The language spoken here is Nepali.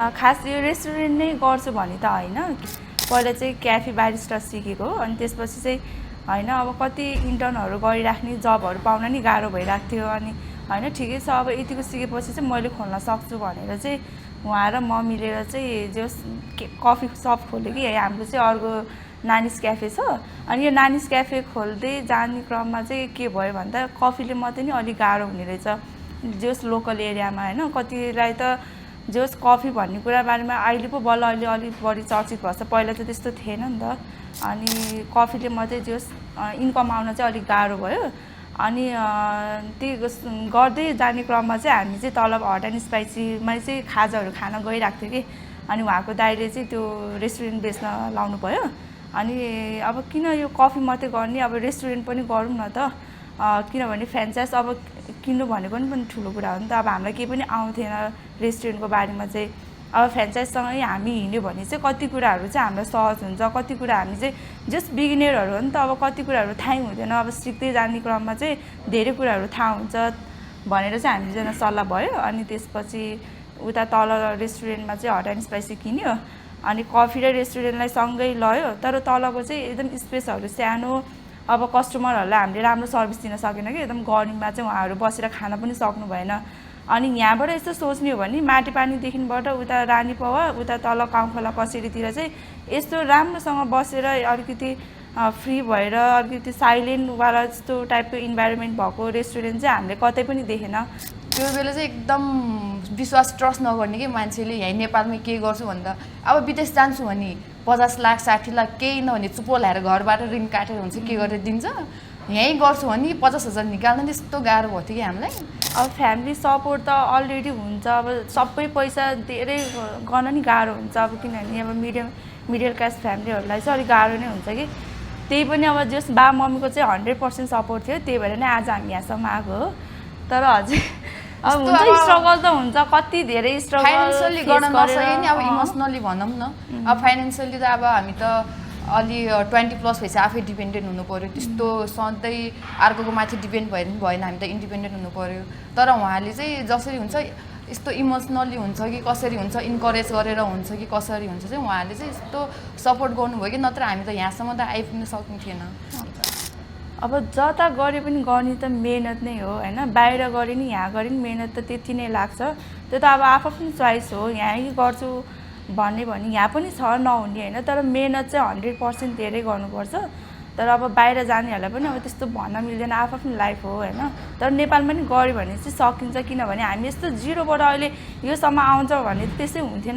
खास यो रेस्टुरेन्ट नै गर्छु भने त होइन। पहिला चाहिँ क्याफे बारिस्टा सिकेको हो, अनि त्यसपछि चाहिँ होइन अब कति इन्टर्नहरू गरिराख्ने जबहरू पाउन नि गाह्रो भइरहेको थियो। अनि होइन ठिकै छ, अब यतिको सिकेपछि चाहिँ मैले खोल्न सक्छु भनेर चाहिँ उहाँ र म मिलेर चाहिँ जस कफी सप खोल्यो कि हाम्रो चाहिँ अर्को नानिस क्याफे छ। अनि यो नानिस क्याफे खोल्दै जाने क्रममा चाहिँ के भयो भन्दा कफीले मात्रै नि अलिक गाह्रो हुने रहेछ जस लोकल एरियामा होइन। कतिलाई त जस कफी भन्ने कुरा बारेमा अहिले पो बल्ल अहिले अलिक बढी चर्चित भएको छ, पहिला त त्यस्तो थिएन नि त। अनि कफीले मात्रै जस इन्कम आउन चाहिँ अलिक गाह्रो भयो। अनि त्यो गर्दै जाने क्रममा चाहिँ हामी चाहिँ तल हट एन्ड स्पाइसीमा चाहिँ खाजाहरू खान गइरहेको थियो कि। अनि उहाँको दाइले चाहिँ त्यो रेस्टुरेन्ट बेच्न लाउनु भयो। अनि अब किन यो कफी मात्रै गर्ने, अब रेस्टुरेन्ट पनि गरौँ न त, किनभने फ्रेन्चाइज अब किन्नु भनेको पनि ठुलो कुरा हो नि त। अब हामीलाई केही पनि आउँथेन रेस्टुरेन्टको बारेमा चाहिँ। अब फ्रेन्चाइजसँगै हामी हिँड्यो भने चाहिँ कति कुराहरू चाहिँ हामीलाई सहज हुन्छ, कति कुरा हामी चाहिँ जस्ट बिगिनरहरू हो नि त। अब कति कुराहरू थाहै हुँदैन, अब सिक्दै जाने क्रममा चाहिँ धेरै कुराहरू थाहा हुन्छ भनेर चाहिँ हामी दुईजना सल्लाह भयो। अनि त्यसपछि उता तल रेस्टुरेन्टमा चाहिँ हट एन्ड स्पाइसी किन्यो, अनि कफी र रेस्टुरेन्टलाई सँगै लयो। तर तलको चाहिँ एकदम स्पेसहरू सानो, अब कस्टमरहरूलाई हामीले राम्रो सर्भिस दिन सकेन कि। एकदम गर्मीमा चाहिँ उहाँहरू बसेर खान पनि सक्नु भएन। अनि यहाँबाट यस्तो सोच्ने हो भने माटेपानीदेखिबाट उता रानी पवा उता तल काउखोला कसरीतिर चाहिँ यस्तो राम्रोसँग बसेर अलिकति फ्री भएर अलिकति साइलेन्टवाला यस्तो टाइपको इन्भाइरोमेन्ट भएको रेस्टुरेन्ट चाहिँ हामीले कतै पनि देखेन। त्यो बेला चाहिँ एकदम विश्वास ट्रस्ट नगर्ने कि मान्छेले यहीँ नेपालमै के गर्छु भन्दा अब विदेश जान्छु भने 50 लाख 60 लाख केही नभने चुप्पो ल्याएर घरबाट ऋण काटेर हुन्छ के गरेर दिन्छ। यहीँ गर्छु भने 50,000 निकाल्न त्यस्तो गाह्रो भयो थियो कि हामीलाई। अब फ्यामिली सपोर्ट त अलरेडी हुन्छ, अब सबै पैसा धेरै गर्न नि गाह्रो हुन्छ। अब किनभने अब मिडल क्लास फ्यामिलीहरूलाई चाहिँ अलिक गाह्रो नै हुन्छ कि। त्यही पनि अब जस बा मम्मीको चाहिँ 100% सपोर्ट थियो, त्यही भएर नै आज हामी यहाँसम्म आएको हो। तर हजुर अब हुन्छ स्ट्रगल त हुन्छ, कति धेरै स्ट्रगल फाइनेन्सियली गर्न नसके नि, अब इमोसनली भनौँ न। अब फाइनेन्सियली त अब हामी त अलि 20+ भएपछि आफै डिपेन्डेन्ट हुनु पऱ्यो। त्यस्तो सधैँ अर्कोको माथि डिपेन्ड भयो नि भएन, हामी त इन्डिपेन्डेन्ट हुनु पऱ्यो। तर उहाँले चाहिँ जसरी हुन्छ यस्तो इमोसनली हुन्छ कि कसरी हुन्छ, इन्करेज गरेर हुन्छ कि कसरी हुन्छ चाहिँ उहाँले चाहिँ यस्तो सपोर्ट गर्नुभयो कि नत्र हामी त यहाँसम्म त आइपुग्न सक्ने थिएन। अब जता गरे पनि गर्ने त मेहनत नै हो होइन। बाहिर गरे नि यहाँ गरे नि मेहनत त त्यति नै लाग्छ। त्यो त अब आफ्नो चोइस हो, यहीँ गर्छु भन्ने यहाँ पनि छ नहुने होइन। तर मेहनत चाहिँ 100% धेरै गर्नुपर्छ। तर अब बाहिर जानेहरूलाई पनि अब त्यस्तो भन्न मिल्दैन, आफ्नो लाइफ हो होइन। तर नेपालमा पनि गऱ्यो भने चाहिँ सकिन्छ, किनभने हामी यस्तो जिरोबाट अहिले योसम्म आउँछ भने त्यसै हुन्थेन।